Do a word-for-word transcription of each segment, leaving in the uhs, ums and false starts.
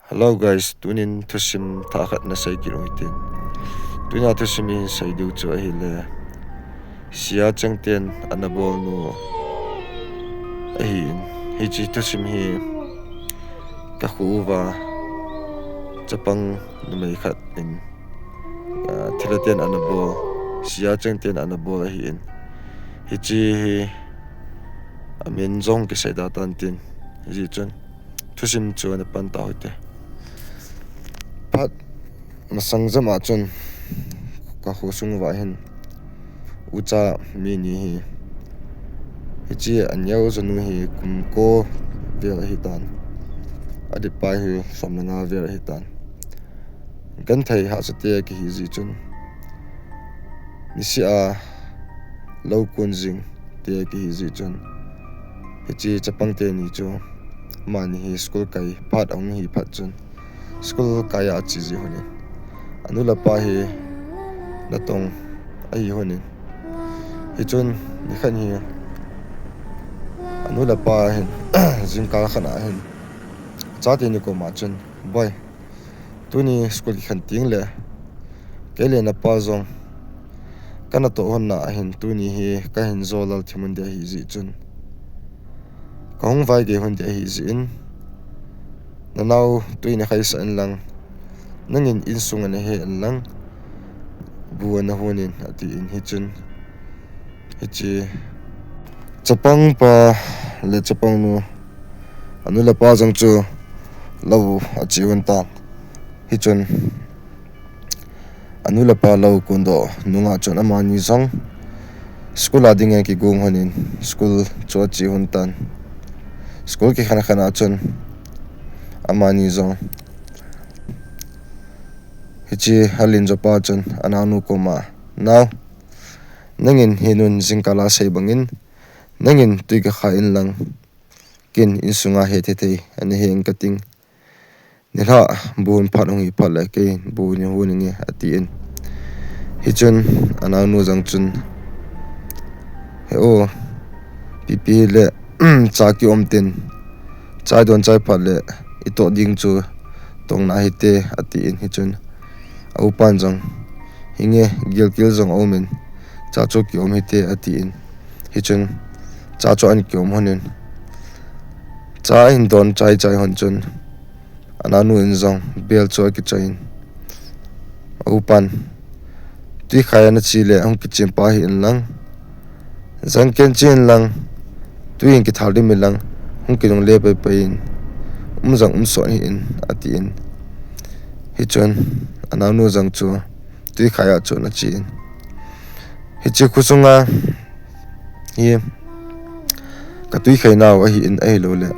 Hello guys, tunin thusim thah khat nasei kit u hitin. Tunia thusim isei diu chu ahile, Sia Chengten ana bolnu ahin. Hiche thusim hi kakho uva chapang numei khat in, ah, thilaten ana bol, Sia Chengten ana bol ahin. Hiche hi amin jong kisei da tan tin, hijeh chun thusim chu ana pan tau hite. Phat masang jama chun kakho sung uva hin ucha mi ni hi, hiche aneo jonu hi kum ko vel ahitan, adihpa hi som le nga vel ahitan. Genthei hahsate kihi jeh chun, niseh a lou kon jing te kihi jeh chun, hiche chapang teni chu amani hi school kai phat ahung hi phat chun, school kai a ache ji lhonin, anu le apa hi natong ahi lhonin. Hichun nikhat hi anu le apa hin jingkah khat ahin, chate ni koma chun, Boi, tuni school kikhen tengle, kei le napa jong kanatoh lhonna ahin, tuni hi kahin jo lal thim lhon ding ahijeh chun, kahung vaigei lhon ding ahijeh in, nanao twi nakhaisah inlang, nangin insunga nahe inlang, bu ana honin, atin. Hichun hiche chapangpa le chapangnu, anu le apa jong chu lou ache lhon tan. Hichun anu le apa lou kondoh nunga chun amani jong school a dinga kigong lhonin, school chu ache lhon tan. School kikhen khen a chun amani jong hiche alenjopa chun anaonu koma, Nao, nangin hinun jingkah a sei bangin, nangin twi kakhai inlang, ken insunga he thei thei ana heng kating. Nilhah bu hon phat hung hi phat le kei bu hon honinge, atin. Hichun anaonu jong chun, He o, pipi le cha kium tin, cha idon chai phat le itoh ding chu tongna hite, atin. Hichun aupan jong, Hinge, gilkel jong aumin, cha chu kium hite, atin. Hichun cha chu ahin kium lhonin, cha ahin don chai chai lhon chun, anaonu in jong bel chu akichoiyin, aupan, Twi khai a nache le hung kichempa hih inlang, jangken che inlang, twi in kithal dim inlang, hung kinungle pai pai in, um jong um sot hih in, atin. Hichun anaonu jong chu twi khai a chun achen. Hiche khosunga hi katwi khainau ahin, ahilouleh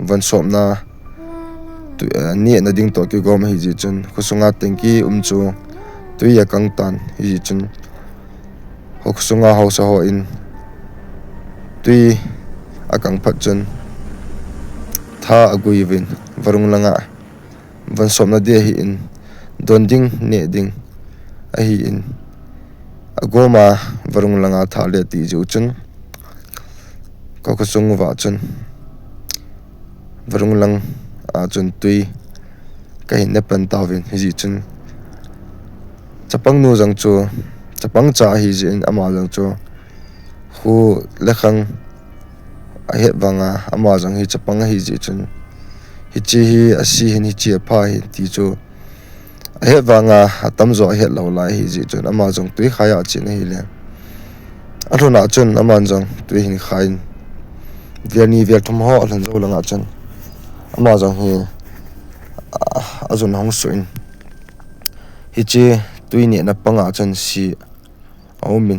vansopna, nehna ding toh kigom ahijeh chun khosunga tengki um chu twi akang tan, hijeh chun khosunga haosa hon twi akang phat chun tha agui uvin, varung langa vansopna ding ahin, don ding neh ding ahin, agoma varung langa tha le ati jeh u chun kakhosung uva chun varung langa chun twi kahin ne pan tauvin, hijeh chun chapangnu jong chu chapang cha ahijeh in ama jong chu kho le khang ahet vanga ama jong hi chapang ahijeh chun hiche hi ase hin hiche apha hin ti chu ahet vanga atamjo ahet lou lai ahijeh chun ama jong twi khai a achen ahile, alhun a chun aman jong twi ahin khai in, vel ni vel thum ho alhun jou langa chun ama jong hi ajun ahung suh in, hiche twi nehna panga chun se aumin,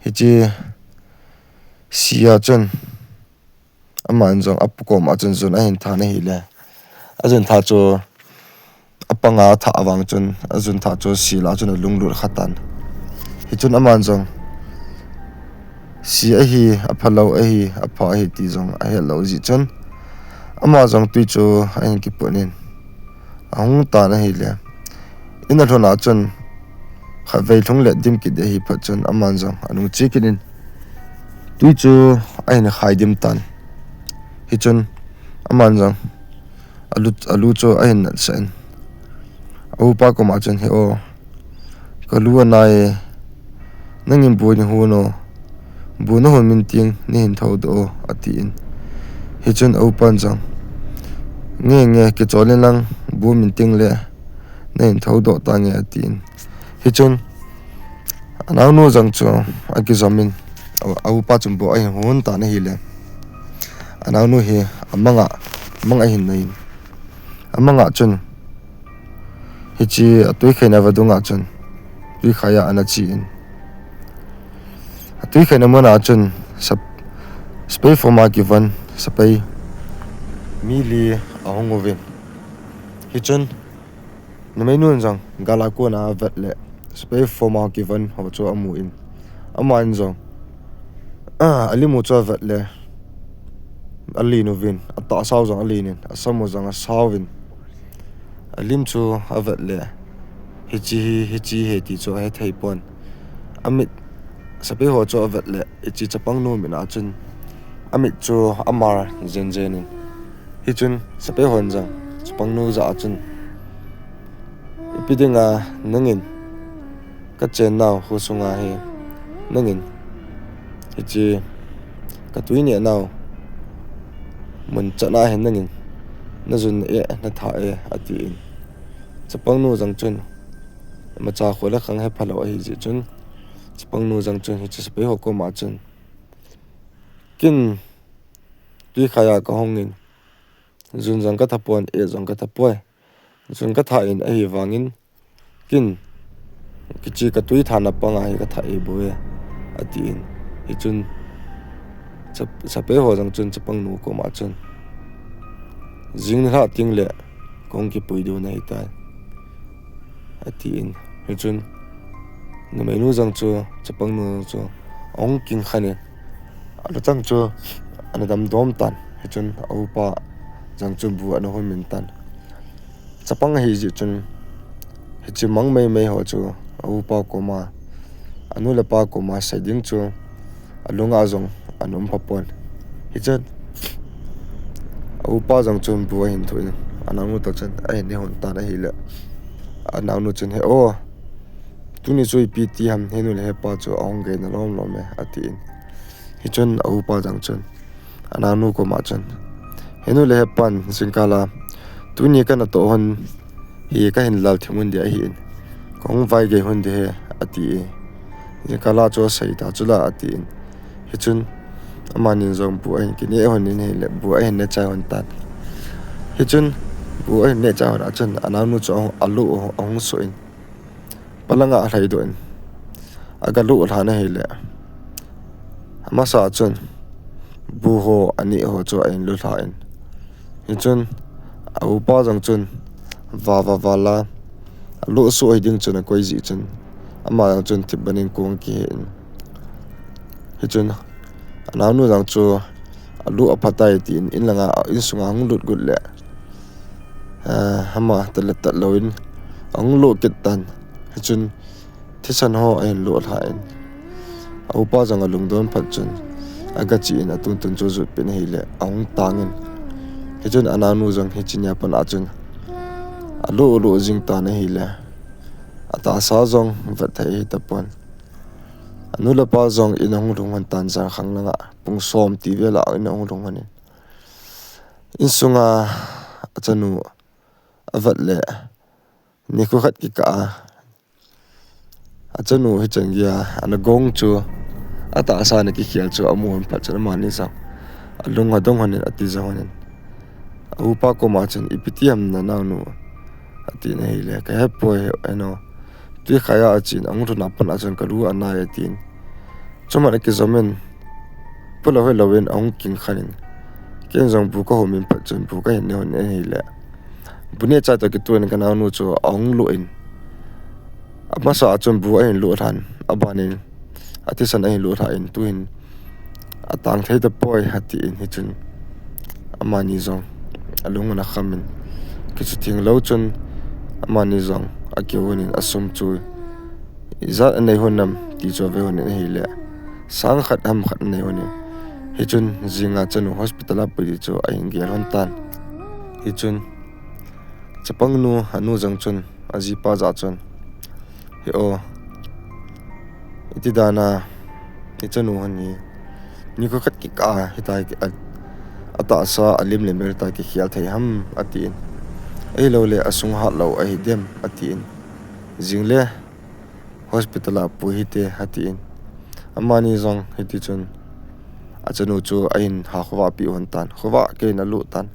hiche se a chun aman jong apa koma chun jun ahin than ahile, ajun tha chu apanga athah vang chun ajun tha chu se lah a chun alunglut khatan. Hichun aman jong se ahi, aphalou ahi, apha ahi ti jong ahet lou jeh chun ama jong twi chu ahin kiput in ahung tan ahile, in alhun a chun khatvei lhung le dim kit ding ahi phat chun aman jong anung che kit in twi chu ahin khai dim tan. Hichun aman jong alu, alu chu ahin natsah in, a upa koma chun, "He o, kalu anai e, nangin bu nahon o, bu nahon minting nahin thoudoh o," atin. Hichun a upan jong, "Nge nge, kichol in lang, bu minting le nahin thoudoh tange," atin. Hichun anaonu jong chu akijom in, a, a upa chun bu ahin hon tan ahile, anaonu hi amanga, amang ahin nai in, amanga chun hiche atui khaina vadung a chun tui khai a ana che in, atui khaina mun a chun sap-, sepai form a kivon sepai mi li ahung uvin. Hichun numeinun jong gal a kon a avet le sepai form a kivon ho chu amun, aman jong, a, alim u chu avet le alen uvin, atahsa u jong alen in, asam u jong asauvin, alim chu avet le hiche hi, hiche hi ti chu ahethei pon. Amit, sepai ho chu avet le hiche chapangnu mit a chun amit chu amar jen jen in. Hichun sepai hon jong chapangnu jah a chun, "Ipi dinga nangin kachennau kho sunga hi nangin hiche katui nehnau mun chan a hin nangin najun e, natha e," atin. Chapangnu jong chun imacha kho le khang hephalou ahi jeh chun, chapangnu jong chun hiche sepai ho koma chun, "Ken tui khai a kahung in, jun jong katha pon, e jong katha poi. Jun katha in ahivangin, ken hiche katui thana panga hi katha e bou e," atin. Hichun sap-, sepai ho jong chun chapangnu koma chun, "Jing nilhah teng le kahung kipui diu nahitai," atin. Hichun numeinu jong chu, chapangnu jong chu ahung kingkhan in, alutang chu ana damdom tan. Hichun a upa jong chu bu ana hon min tan. Chapang ahi jeh chun hiche mang meimei ho chu a upa koma, anu le apa koma sei ding chu alunga jong ana um pha pon. Hichun a upa jong chun bu ahin thoh in, anaonu toh chun ahin nehon tan ahile, anaonu chun, "He o, tuni chu ipi ti ham, henu le hepa chu ahung geina lom lom e," atin. Hichun a upa jong chun anaonu koma chun, "Henu le hepan jingkah a tuni kanatoh hon hi kahin lal thim hon ding ahin, kahung vai gei hon ding ahi," ati e. "Jingkah a chu asei ta chula," atin. Hichun amani jong bu ahin kineh hon in ahile, bu ahin neh chai hon tan. Hichun bu ahin neh chai hon a chun anaonu chu ahung, alu ahung soh in, palanga alhai doh in, aga luh lhan ahile, amasa chun bu ho, aneh ho chu ahin lulha in. Hichun a upa jong chun va va val a, alu soh hiding chun akoi jeh chun, ama jong chun thipbeh in kong kihe in. Hichun anaonu jong chu alu aphatai tin, in langa, insunga ahung lut got le, eh, ama tat le tat louvin ahung luh kit tan. Hichun thisan ho ahin luh lhan, a upa jong alungdon phat chun aga che in, atuntun chu ajot peh in ahile, ahung tang in. Hichun anaonu jong hiche nia pat a chun alu luh jing tan ahile, atahsa jong vet thei ahitapon. Anu le apa jong in ahung lhung hon tan, jangkhang langa pung som ti vel a in ahung lhung hon in, insunga achanu avet le, nikho khat kikah a, achanu hichan geiya ana gong chu, atahsa ana kikhel chu amu hon phat chun amani jong alung adong hon in, ati jong hon in, a upa koma chun, "Ipi ti ham nanaonu?" atin ahile, "Kahepoi, henu, tui khai a achen, ahung lhun a pat a chun kalu anai," atin. Chuman akijom in, pulou hilou in ahung kingkhan in, ken jong bu kahom in phat chun bu kahin neh hon in ahile, bu neh chai toh kitoh in kanaonu chu ahung luh in, amasa a chun bu ahin luh lhan, abanin athisan ahin luh lhan, tuhin atang thei tapoi, atin. Hichun amani jong alung ana kham in, kichuting lou chun amani jong akihon in, asum chu ijat anei hon nam ti chu ave hon in ahile, sang khat ham khat anei hon in. Hichun jinga chanu hospital a pui ti chu ahin gel hon tan. Hichun Chapangnu, anu jong chun, ajipa jah chun, "He o, iti dan a, ichanu hon hi, nikho khat kikah hitia ki, a, atahsa, alim le mel hitia kikhel thei ham," atin. "Ahilouleh asung hatlou ahi dem," atin. "Jing le hospital a pui hite," atin. Amani jong hiti chun achanu chu ahin ha khovah peh un tan, khovah keiyin alut tan.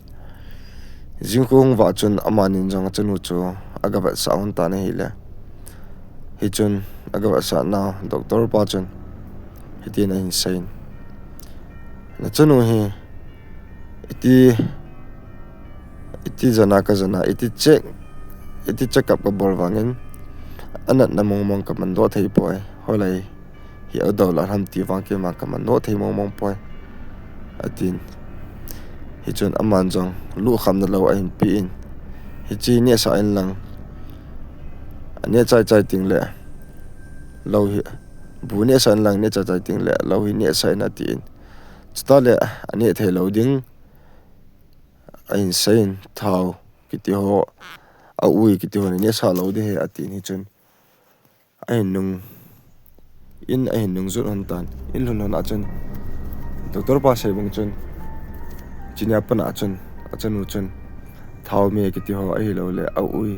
Jing kho hung vah chun amani jong achanu chu aga vetsah un tan ahile. Hichun aga vetsah nau doctor pa chun hitin ahin seiyin, "Nachanu hi iti, iti jana ka jana, iti check, iti check up ka bol vangin anatna mongmong ka mandoh thei poi. Hoilai hi adou la ham ti vang keima ka mandoh thei mongmong poi," atin. Hichun aman jong lukhamna lou ahin pe in, "Hiche nehsah in lang, aneh chai chai teng le lou hi, bu nehsah in lang, neh chai chai teng le lou hi nehsah in," atin. "Chuteng le aneh thei lou ding ahin seiyin, thao kiti ho, a-ui kiti ho naneh sah lou ding ahi," atin. Hichun ahin nung in, ahin nung jut un tan. In lhun lhun a chun doctor pa sei bang chun, chunia pat a chun achanu chun thao me kiti ho ahilouleh a-ui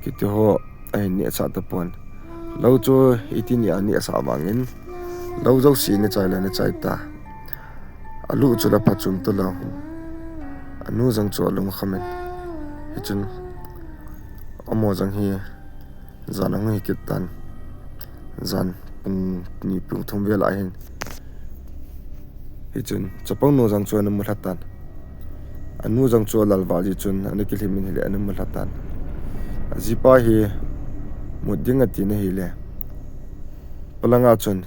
kiti ho ahin nehsah tapon. Lou chu iti nia nehsah vangin lou jouse neh chai le neh chai ta. Alu chu la phachom talou. Anu jong chu alungkham in. Hichun amaho jong hi jan ahung hi kit tan. Jan pung ni pung thum vel ahin. Hichun chapangnu jong chu ana mulha tan. Anu jong chu alal val jeh chun ana kilhim in ahile ana mulha tan. Ajipa hi mut ding atin ahile, palanga chun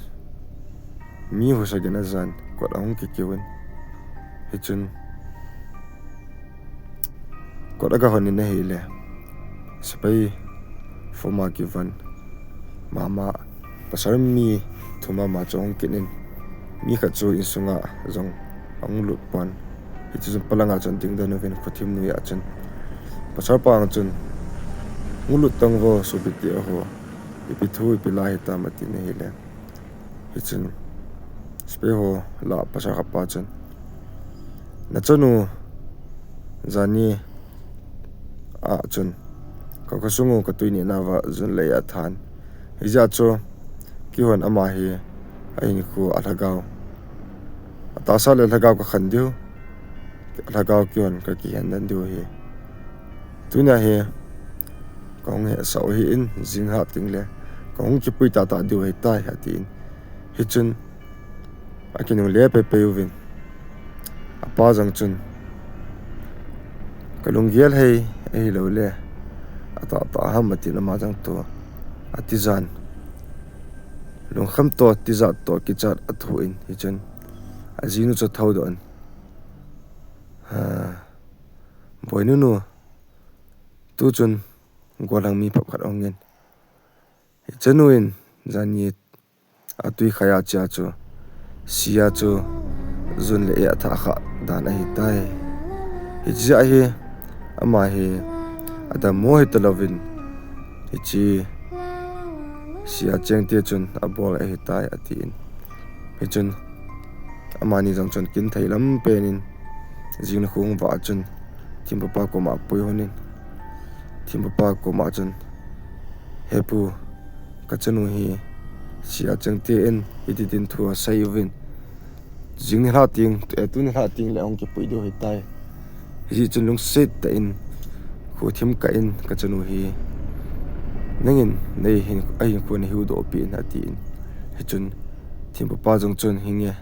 mi husa gin ajan, kot ahung kikiu in. Hichun kot aga hon in ahile, sepai form a kivon mama, pasal mi thum mama chu ahung kit in, mi khat chu insunga jong ahung lut pon. Hichun palanga chun dingdon uvin khothim noi a chun pasal pa chun, "Hung lut tang vo, sopite ho, ipi thu ipi la hitam," atin ahile. Hichun sepai ho lah a pasal khat pa chun, "Nachanu jani a chun ka khosung u ka tui neh nauva jun le eh athan. Hijeh chun keihon ama hi ahinkho, alhagao, atahsa le alhagao ka khen diu, alhagao keihon ka kihen den diu ahi. Tunia hi ka hung hesah u ahin, jing lhah teng le ka hung kipui tahtah diu ahitai," atin. Hichun akinungle peipei uvin. Apa jong chun, "Ka lunggel hei, ahilouleh atahtah ham," atin ama jong toh atijan. Lungkham toh tijat toh kichat athoh in, hichun ajinu chu athoudoh in, "Ha, Boinu nu, tuchun gollhang mi phap khat ahung in. Ichanu in jani atui khai a chia chu, sia chu jun le eh athah khah dan ahitai. Hiche jeh a hi, ama hi adammo hitalouvin, hiche sia chengte chun abol ahitai," atin. Hichun amani jong chun kinthei lam pen in jing nikho hung vah a chun thempupa koma apui hon in, thempupa koma chun, "He pu, kachanu hi sia chengte in hiti din thu asei uvin, jing nilhah teng, eh, tuni nilhah teng le ahung kipui diu ahitai. Hijeh chun lungset tah in, khothim kah in kachanu hi nangin nei hin, ahinkho nahiudoh peh in," atin. Hichun thempupa jong chun, "Hinge,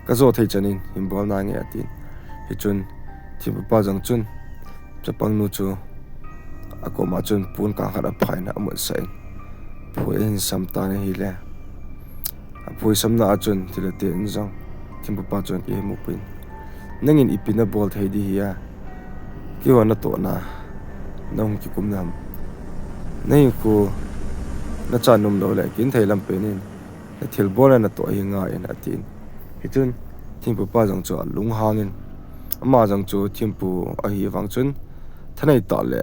kajo thei chan in hin bol nange," atin. Hichun thempupa jong chun chapangnu chu akoma chun pon kang khat apha in amutsah in, phoi ahin sam tan ahile. Aphoi samna a chun thilha ten jong thempupa chun akihemupin, "Nangin ipi nabol thei ding hia? Keiho natohna nahung kikum nam? Nahinkho nacha nom lou le kinthei lam pen in, nathilbol le natoh ahi ngai in," atin. Hichun thempupa jong chu alunghang in, ama jong chu thempu ahi vang chun thanei tah le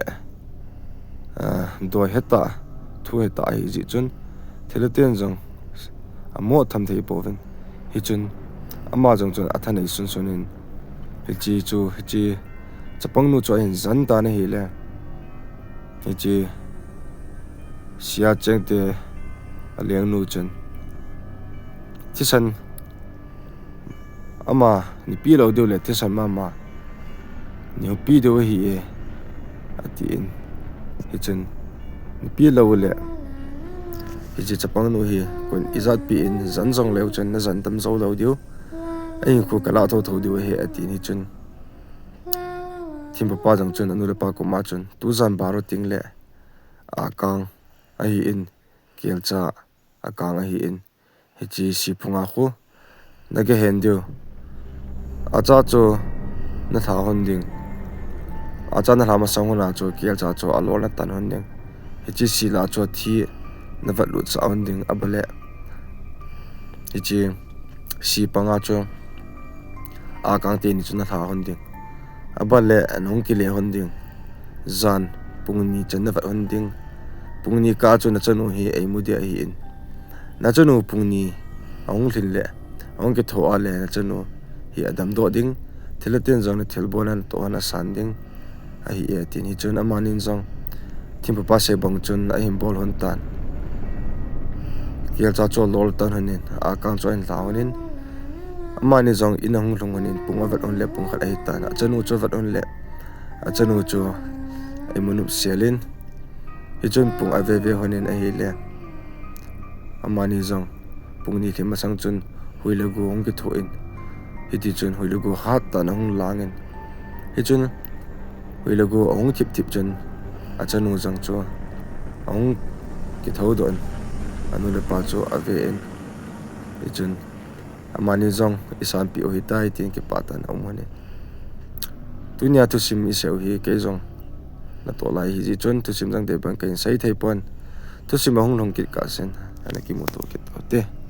ah, doi hetah, thu hetah ahi jeh chun, thilha ten jong amo tham thei pouvin. Hichun, ama jong chun athanei sunsun in, hiche chu, hiche chapang nu chu ahin jan tan ahile, hiche Sia Chengte alengnu chun, thisan ama nei pe lou diu le thisan mama nei hung pe diu ahi e, atin. Hichun, nei pe lou le, hiche chapang nu hi kon ijat pi in jan jong leu chun na jan tam jou lou diu, ahinkho kalah thotho diu ahi, atin. Hichun, thempu pa jong chun anu le apa koma chun, tujan baro ting le akang ahin, kelcha akang ahin, hiche si phunga khu na gehen diu, acha chu na lha hon ding, acha na lha masang hon a chu kelcha chu alol na tan hon ding, hiche si lah chu athi na vetlut sah hon ding, abale hiche si panga chu akang teni chu na lha hon ding, abale nahung kile hon ding, jan pung ni chan na vet hon ding, pung ni kah chu na chanu hi eimu ding ahin, na chanu pung ni ahung lhin le ahung kitho a le na chanu hi adamdoh ding, thilha ten jong na thilbol a natoh hon asan ding ahi e, tin. Hichun amanin jong thempu pa sei bang chun ahin bol hon tan, kelcha chu alol tan honin, akang chu ahin lha honin, amani jong in ahung lhung honin, pung avet hon le pung khat ahitan, achanu chu avet hon le achanu chu eimu nop sel in, hichun pung aveve honin ahile, amani jong pung ni lhin masang chun hui le go ahung kitho in, hitichun hui le go hat tah in ahung lang in, hichun hui le go ahung thip thip chun achanu jong chu ahung kithoudoh in, anu le apa chu ave in, hichun amani jong isanpeh u ahitai tin kipah tah in aum honin. Tunia thusim isei u hi kei jong natoh lai hijeh chun thusim jong dei bang kahin sei thei pon, thusim ahung lhung kit kah sen ana kimuto kit u hite.